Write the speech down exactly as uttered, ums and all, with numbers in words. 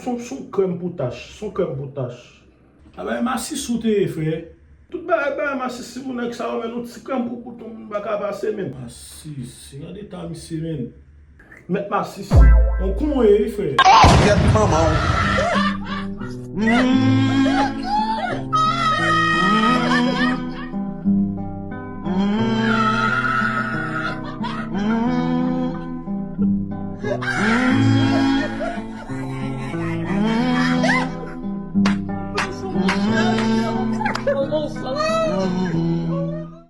Son, son krèm pou tach, son krèm pou tach. A bay masisi w te ye, frè. Tout bagay bay masisi pou nèg sa yo, men yon ti krèm pou bouton moun pa ka pase, men. Masisi, gade ta misye, men. Mèt masisi. On konye, wi, frè. Kèt manman w.